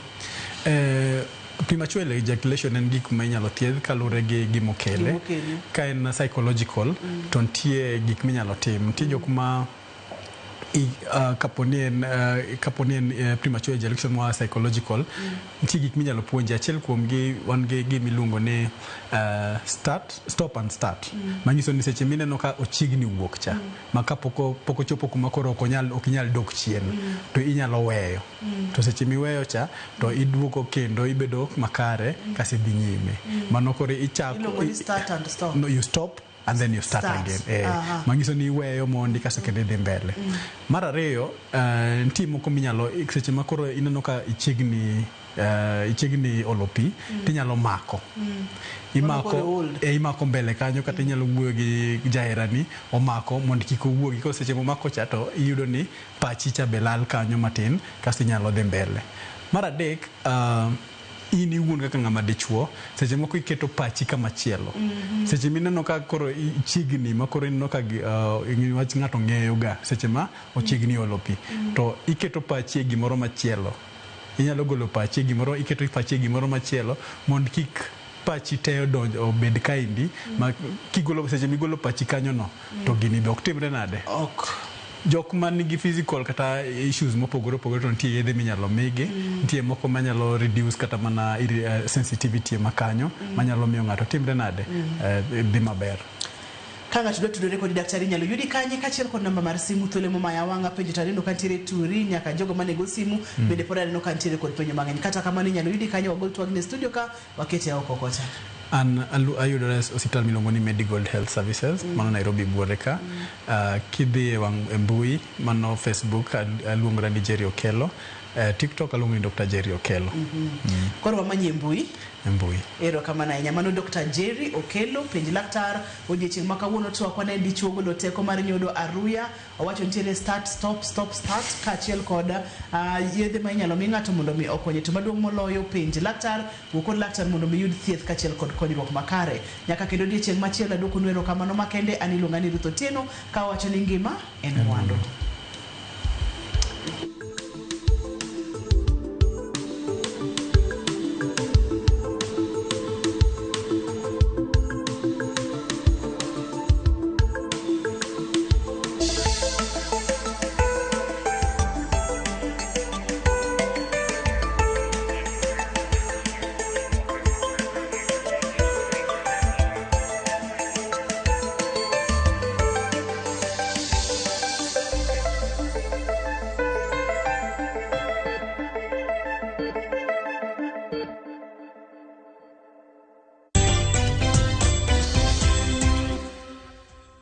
Premature ejaculation en gik ma inyalo thiedh kaluwore gi gimokele Gimokele. ka en psychological to nitie gik minyalo tim nitie jok ma kapo ni en premature ejaculation moa psychological nitie gik minyalo puonji achiel kuom gi wan gi gima iluongo ni start stop and start manyiso ni seche mineno ka ochiegni wuok cha ma kapok pok ochopo kuma koro ok onyal ok inyal dok chien to inyalo weyo to seche miweyo cha to iduogo kendo ibedo makare kasi dhi nyime mano koro ichako Iluongo ni start and stop. no, you stop and then you start, Start. again eh, Aha. manyiso ni iweyo mondi kasto kendo idhi mbele mar ariyo eh, nitie moko minyalo seche ma koro ineno ka ichiegni eh, ichiegni olo pi tinyalo mako Mano koro imako hold. e, imako mbele kanyo kata inyalo wuoyo gi jaherani omako mondo kik owuogi koro seche momako cha to iyudo ni pachi cha be lal kanyo matin kasto inyalo dhi mbele mar adek uh, in iwuon kaka ng'ama dichuo seche moko iketo pachi kamachielo Mhm. seche mineno ka koro ichiegni ma koro ineno ka gi- wach ng'ato ng'eyo ga seche ma ochiegni olo pi to iketo pachi e gimoro machielo inyalo golo pachi e gimoro iketo pachi e gimoro machielo mondo kik pachi te odonj obed kaendi ma kigolo seche migolo pachi kanyo no to gini be ok timre nade ok jok man nigi physical kata issues mopogore opogore to nitie yedhe minyalo migi nitie moko manyalo reduce kata mana sensitivity ma kanyo manyalo miyo ng'ato timre nade eh, dhi maber Ka ng'ato dwa tudore kod daktari inyalo yudi kanye kaachiel kod namba mar simu thuolo momaya wang'a penjo to aneno ka nitiere turi nyaka jogo manego simu bende pod aneno ka nitiere kod penjo mang'eny kata kamano inyalo yudi kanye wagol twagni e studio ka wakete oko kocha An ayudore e osiptal miluongo ni Medigold Health Services mano Nairobi buore ka. Kidhi e wang' e mbui mano Facebook aluongora ni Jerry Okello. TikTok aluongo ni Dr. Jerry Okello. Koro wamanye e mbui E mbui. Erokamano ahinya. Mano Dr. Jerry Okello, penj laktar. Odiechieng' ma kawuono twakwa ne en dichuo golo teko mar nyodo aruya. Owacho nitiere start, stop, stop, start kaachiel kod yedhe ma inyalo mi ng'ato mondo mi okonye. To maduong' moloyo penj laktar, wuo kod laktar mondo mi yud thieth kaachiel kod konyruok makare. Nyaka kendo odiechieng' machielo aduokonu erokamano makende. An iluonga ni Ruth Otieno ka awacho ni ngima en mwandu.